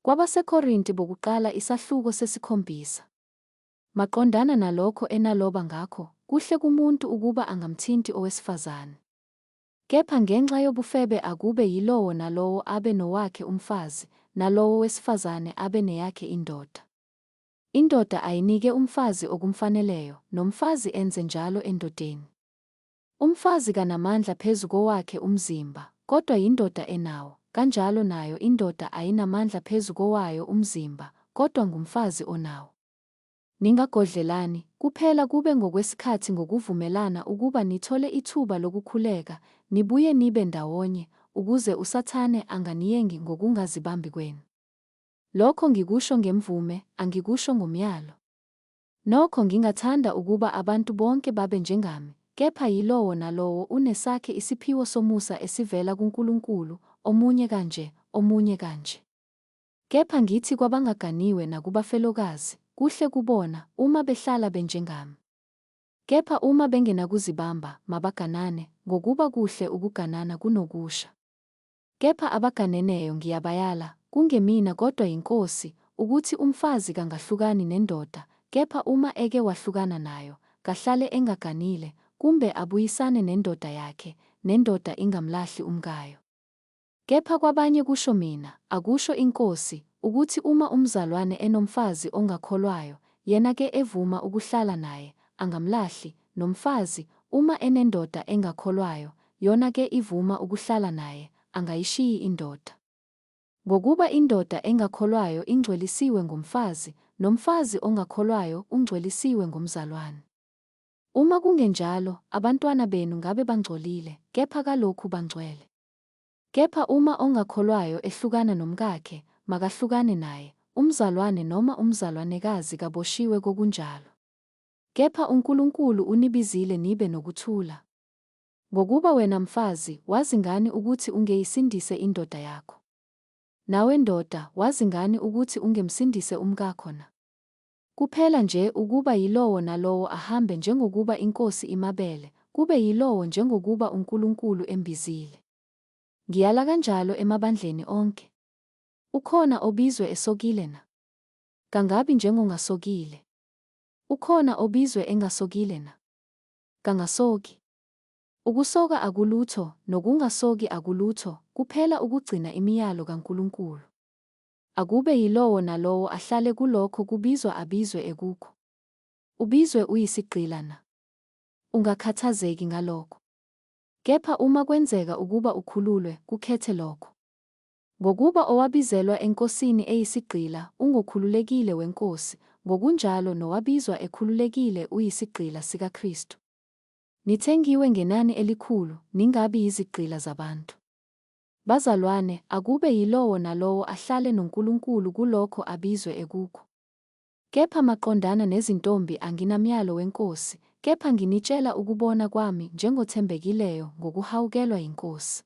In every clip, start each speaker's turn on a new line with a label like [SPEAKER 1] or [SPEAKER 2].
[SPEAKER 1] KwabaseKorinti bokuqala isahluko sesikhombisa. Maqondana nalokho enaloba ngakho, kuhle kumuntu ukuba angamthinti owesifazane. Kepha ngenxa yobufebe akube yilowo nalowo abe nowakhe umfazi, nalowo wesifazane abe neyakhe indoda. Indoda ayinike umfazi okumfaneleyo, nomfazi enze njalo endodeni. Umfazi kanamandla phezu kowakhe umzimba, kodwa yindoda enawo, kanjalo nayo indoda ayinamandla phezu kowayo umzimba, kodwa ngumfazi onawo. Ningagodlelani, kuphela kube ngokwesikhathi ngokuvumelana ukuba nithole ithuba lokukhuleka, nibuye nibe ndawonye, ukuze uSathane anganiyengi ngokungazibambi kwenu. Lokho ngikusho ngemvume, angikusho ngomyalo. Nokho ngingathanda ukuba abantu bonke babe njengami, kepha yilowo nalowo unesakhe isiphiwo somusa esivela kuNkulunkulu, omunye kanje, omunye kanje. Kepha ngithi kwabangaganiwe nakubafelokazi, kuhle kubona, uma behlala benjengami. Kepha uma bengenakuzibamba, mabaganane, ngokuba kuhle ukuganana kunokusha. Kepha abaganeneyo ngiyabayala, kungemina kodwa yiNkosi, ukuthi umfazi kangahlukani nendoda, kepha uma eke wahlukana nayo, kahlale engaganile, kumbe abuyisane nendoda yakhe, nendoda ingamlahli umkayo. Kepha kwabanye kusho mina, akusho iNkosi, ukuthi uma umzalwane enomfazi ongakholwayo, yena ke evuma ukuhlala naye, angamlahli, nomfazi, uma enendoda engakholwayo, yona ke ivuma ukuhlala naye, angayishiyi indoda. Ngokuba indoda engakholwayo ingcwelisiwe ngomfazi, nomfazi ongakholwayo ungcwelisiwe ngomzalwane. Uma kungenjalo, abantwana benu ngabe bangcolile, kepha kalokhu bangcwele. Kepha uma ongakholwayo ehlukana nomkakhe, makahlukane naye, umzalwane noma umzalwanekazi kaboshiwe kokunjalo. Kepha uNkulunkulu unibizile nibe nokuthula. Ngokuba wena mfazi, wazi ngani ukuthi ungeyisindise indoda yakho? Nawe ndoda, wazi ngani ukuthi ungemsindise umkakho na? Kuphela nje ukuba yilowo nalowo ahambe njengokuba iNkosi imabele, kube yilowo njengokuba uNkulunkulu embizile. Ngiyala kanjalo emabandleni onke. Ukhona obizwe esokile na? Kangabi njengongasokile. Ukhona obizwe engasokile na? Kangasoki. Ukusoka akulutho, nokungasoki akulutho, kuphela ukugcina imiyalo kaNkulunkulu. Akube yilowo nalowo ahlale kulokho kubizwa abizwe ekukho. Ubizwe uyisigqila na? Ungakhathazeki ngalokho. Kepha uma kwenzeka ukuba ukhululwe, kukhethe lokho. Ngokuba owabizelwa eNkosini eyisigqila ungokhululekile weNkosi, ngokunjalo nowabizwa ekhululekile uyisigqila sikaKristu. Nithengiwe ngenani elikhulu, ningabi yizigqila zabantu. Bazalwane, akube yilowo nalowo ahlale noNkulunkulu kulokho abizwe ekukho. Kepha maqondana nezintombi anginamyalo weNkosi, kepha nginitshela ukubona kwami njengothembekileyo ngokuhawukelwa yiNkosi.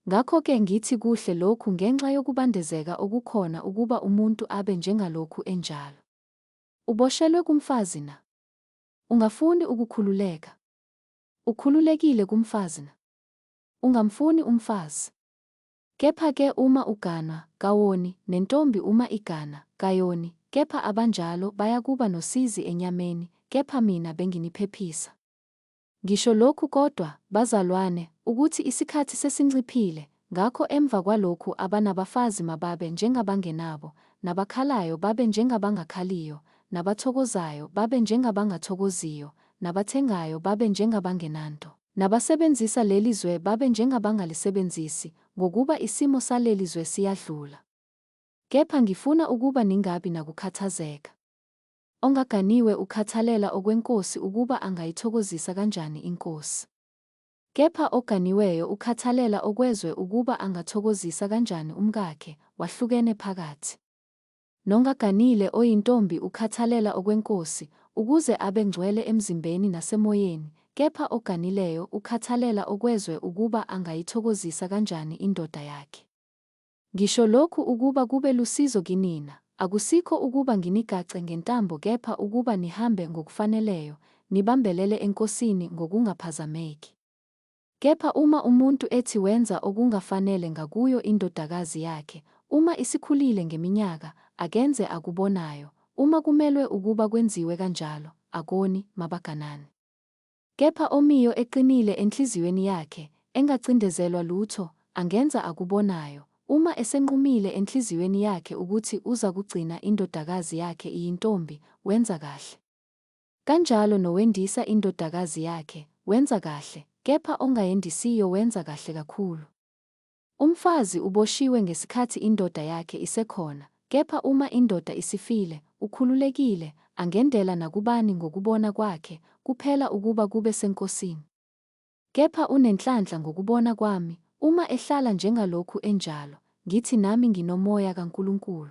[SPEAKER 1] Ngakho-ke ngithi kuhle lokhu ngenxa yokubandezeka okukhona ukuba umuntu abe njengalokhu enjalo. Uboshelwe kumfazi na? Ungafuni ukukhululeka. Ukhululekile kumfazi na? Ungamfuni umfazi. Kepha-ke uma uganwa, kawoni, nentombi uma igana, kayoni, kepha abanjalo bayakuba nosizi enyameni, kepha mina benginiphephisa. Ngisho lokhu kodwa, bazalwane, ukuthi isikhathi sesinciphile, ngakho emva kwalokhu abanabafazi mababe njengabangenabo, nabakhalayo babe njengabangakhaliyo, nabathokozayo babe njengabangathokoziyo, nabathengayo babe njengabangenanto, nabasebenzisa leli zwe babe njengabangalisebenzisi, ngokuba isimo saleli zwe siyadlula. Kepha ngifuna ukuba ningabi nakukhathazeka. Ongaganiwe ukhathalela okweNkosi ukuba angayithokozisa kanjani iNkosi. Kepha oganiweyo ukhathalela okwezwe ukuba angathokozisa kanjani umkakhe, wahlukene phakathi. Nongaganile oyintombi ukhathalela okweNkosi, ukuze abe ngcwele emzimbeni nasemoyeni, kepha oganileyo ukhathalela okwezwe ukuba angayithokozisa kanjani indoda yakhe. Ngisho lokhu ukuba kube lusizo kinina, akusikho ukuba nginigace ngentambo kepha ukuba nihambe ngokufaneleyo, nibambelele eNkosini ngokungaphazameki. Kepha uma umuntu ethi wenza okungafanele ngakuyo indodakazi yakhe, Uma isikhulile ngeminyaka, akenze akubonayo, uma kumelwe ukuba kwenziwe kanjalo, akoni, mabaganane. Kepha omiyo eqinile enhliziyweni yakhe, engacindezelwa lutho, angenza akubonayo, uma esenqumile enhliziyweni yakhe ukuthi uzakugcina indodakazi yakhe iyintombi, wenza kahle. Kanjalo nowendisa indodakazi yakhe, wenza kahle, kepha ongayendisiyo wenza kahle kakhulu. Umfazi uboshiwe ngesikhathi indoda yakhe isekhona, kepha uma indoda isifile, ukhululekile, angendela nakubani ngokubona kwakhe, kuphela ukuba kube seNkosini. Kepha unenhlanhla ngokubona kwami, uma ehlala njengalokhu enjalo, ngithi nami nginoMoya kaNkulunkulu.